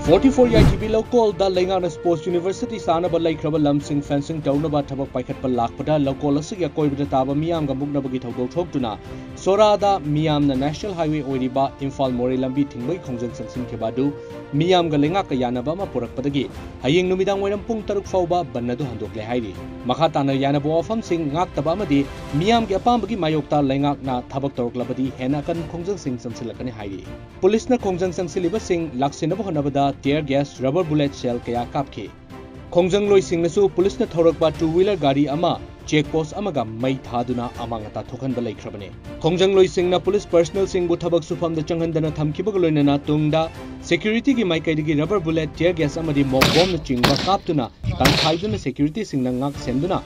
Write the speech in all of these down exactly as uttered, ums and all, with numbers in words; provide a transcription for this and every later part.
Forty four ꯌꯥꯏꯊꯤꯕꯤ ꯂꯧꯀꯣꯜꯗ ꯂꯩꯉꯥꯛꯅ Sports University ꯁꯥꯅꯕ ꯂꯩꯈ꯭ꯔꯕ ꯂꯝꯁꯤꯡ fencing ꯇꯧꯅꯕ ꯊꯕꯛ ꯄꯥꯏꯈꯠꯄ ꯂꯥꯛꯄꯗ ꯂꯧꯀꯣꯜ ꯑꯁꯤꯒꯤ ꯑꯀꯣꯏꯕꯗ ꯇꯥꯕ ꯃꯤꯌꯥꯝꯒ ꯃꯨꯛꯅꯕꯒꯤ ꯊꯧꯗꯣꯛ ꯊꯣꯛꯇꯨꯅ ꯁꯣꯔꯥꯗ ꯃꯤꯌꯥꯝꯅ National Highway ꯑꯣꯏꯔꯤꯕ ꯏꯝꯐꯥꯜ ꯃꯣꯔꯦ ꯂꯝꯕꯤ ꯊꯤꯡꯕꯒꯤ ꯈꯣꯡꯖꯪ ꯆꯪꯁꯤꯟꯈꯤꯕ ꯑꯗꯨ ꯃꯤꯌꯥꯝꯒ ꯂꯩꯉꯥꯛꯀ ꯌꯥꯅꯕ ꯑꯃ ꯄꯨꯔꯛꯄꯗꯒꯤ ꯍꯌꯦꯡ ꯅꯨꯃꯤꯗꯥꯡ ꯋꯥꯏꯔꯝ ꯄꯨꯡ ꯇꯔꯨꯛ ꯐꯥꯎꯕ ꯕꯟ ꯑꯗꯨ ꯍꯟꯗꯣꯛꯂꯦ ꯍꯥꯏꯔꯤ꯫ ꯃꯈꯥ ꯇꯥꯅ ꯌꯥꯅꯕ ꯋꯥꯐꯝꯁꯤꯡ ꯉꯥꯛꯇꯕ ꯑꯃꯗꯤ ꯃꯤꯌꯥꯝꯒꯤ ꯑꯄꯥꯝꯕꯒꯤ ꯃꯥꯌꯣꯛꯇ ꯂꯩꯉꯥꯛꯅ ꯊꯕꯛ ꯇꯧꯔꯛꯂꯕꯗꯤ ꯍꯦꯟꯅ ꯑꯀꯟꯕ ꯈꯣꯡꯖꯪꯁꯤꯡ ꯆꯪꯁꯤꯜꯂꯛꯀꯅꯤ ꯍꯥꯏꯔꯤ꯫ ꯄꯨꯂꯤꯁꯅ ꯈꯣꯡꯖꯪ ꯆꯪꯁꯤꯜꯂꯤꯕꯁꯤꯡ ꯂꯥꯛꯁꯤꯟꯅꯕ ꯍꯣꯠꯅꯕꯗ tear gas, rubber bullet shell ꯀꯌꯥ ꯀꯥꯞꯈꯤ꯫ ꯈꯣꯡꯖꯪꯂꯣꯏꯁꯤꯡꯅꯁꯨ ꯄꯨꯂꯤꯁꯅ ꯊꯧꯔꯛꯄ two wheeler ꯒꯥꯔꯤ ꯑꯃ check post ꯑꯃꯒ ꯃꯩ ꯊꯥꯗꯨꯅ ꯑꯃꯥꯡ ꯑꯇꯥ ꯊꯣꯛꯍꯟꯕ ꯂꯩꯈ꯭ꯔꯕꯅꯤ꯫ ꯈꯣꯡꯖꯪꯂꯣꯏꯁꯤꯡꯅ ꯄꯨꯂꯤꯁ personnelꯁꯤꯡꯕꯨ ꯊꯕꯛ ꯁꯨꯐꯝꯗ ꯆꯪꯍꯟꯗꯅ ꯊꯝꯈꯤꯕꯒ ꯂꯣꯏꯅꯅ ꯇꯨꯡꯗ securityꯒꯤ ꯃꯥꯏꯀꯩꯗꯒꯤ rubber bullet, tear gas ꯑꯃꯗꯤ mock bombꯅꯆꯤꯡꯕ ꯀꯥꯞꯇꯨꯅ ꯇꯪꯈꯥꯏꯗꯨꯅ securityꯁꯤꯡꯅ ꯉꯥꯛ ꯁꯦꯟꯗꯨꯅ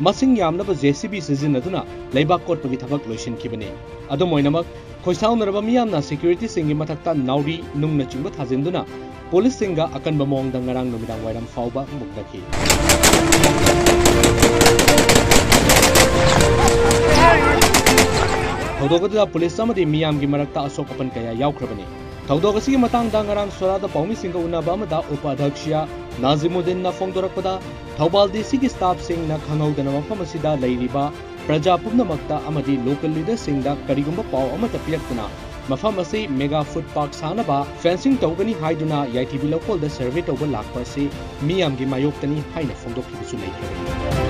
ꯃꯁꯤꯡ ꯌꯥꯝꯂꯕ JCB ꯁꯤꯖꯤꯟꯅꯗꯨꯅ ꯂꯩꯕꯥꯛ ꯀꯣꯠꯄꯒꯤ ꯊꯕꯛ ꯂꯣꯏꯁꯤꯟꯈꯤꯕꯅꯤ꯫ ꯑꯗꯨꯝ ꯑꯣꯏꯅꯃꯛ, ꯈꯣꯏꯁꯥꯎꯅꯔꯕ ꯃꯤꯌꯥꯝꯅ securityꯁꯤꯡꯒꯤ ꯃꯊꯛꯇ ꯅꯥꯎꯔꯤ, ꯅꯨꯡꯅꯆꯤꯡꯕ ꯊꯥꯖꯤꯟꯗꯨꯅ ꯄꯨꯂꯤꯁꯁꯤꯡꯒ ꯑꯀꯟꯕ ꯃꯑꯣꯡꯗ ꯉꯔꯥꯡ ꯅꯨꯃꯤꯗꯥꯡ ꯋꯥꯏꯔꯝ ꯐꯥꯎꯕ ꯃꯨꯛꯅꯈꯤ꯫ ꯊꯧꯗꯣꯛ ꯑꯗꯨꯗ ꯄꯨꯂꯤꯁ ꯑꯃꯗꯤ ꯃꯤꯌꯥꯝꯒꯤ ꯃꯔꯛꯇ ꯑꯁꯣꯛ ꯑꯄꯟ ꯀꯌꯥ ꯌꯥꯎꯈ꯭ꯔꯕꯅꯤ꯫ ꯊꯧꯗꯣꯛ ꯑꯁꯤꯒꯤ ꯃꯇꯥꯡꯗ ꯉꯔꯥꯡ ꯁꯣꯔꯥꯗ ꯄꯥꯎꯃꯤꯁꯤꯡꯒ ꯎꯅꯕ ꯑꯃꯗ ꯎꯄ ꯑꯙ꯭ꯌꯛꯁ ꯅꯥꯖꯤꯃꯨꯗꯤꯟꯅ ꯐꯣꯡꯗꯣꯔꯛꯄꯗ, ꯊꯧꯕꯥꯜ DCꯒꯤ staffꯁꯤꯡꯅ ꯈꯪꯍꯧꯗꯅ ꯃꯐꯝ ꯑꯁꯤꯗ ꯂꯩꯔꯤꯕ ꯄ꯭ꯔꯖꯥ ꯄꯨꯝꯅꯃꯛꯇ ꯑꯃꯗꯤ local leaderꯁꯤꯡꯗ ꯀꯔꯤꯒꯨꯝꯕ ꯄꯥꯎ ꯑꯃꯠꯇ ꯄꯤꯔꯛꯇꯅ ꯃꯐꯝ ꯑꯁꯤ mega food park ꯁꯥꯅꯕ fencing ꯇꯧꯒꯅꯤ ꯍꯥꯏꯗꯨꯅ ꯌꯥꯏꯊꯤꯕꯤ ꯂꯧꯀꯣꯜꯗ survey ꯇꯧꯕ ꯂꯥꯛꯄ ꯑꯁꯤ ꯃꯤꯌꯥꯝꯒꯤ ꯃꯥꯌꯣꯛꯇꯅꯤ ꯍꯥꯏꯅ ꯐꯣꯡꯗꯣꯛꯈꯤꯕꯁꯨ ꯂꯩꯈ꯭ꯔꯦ꯫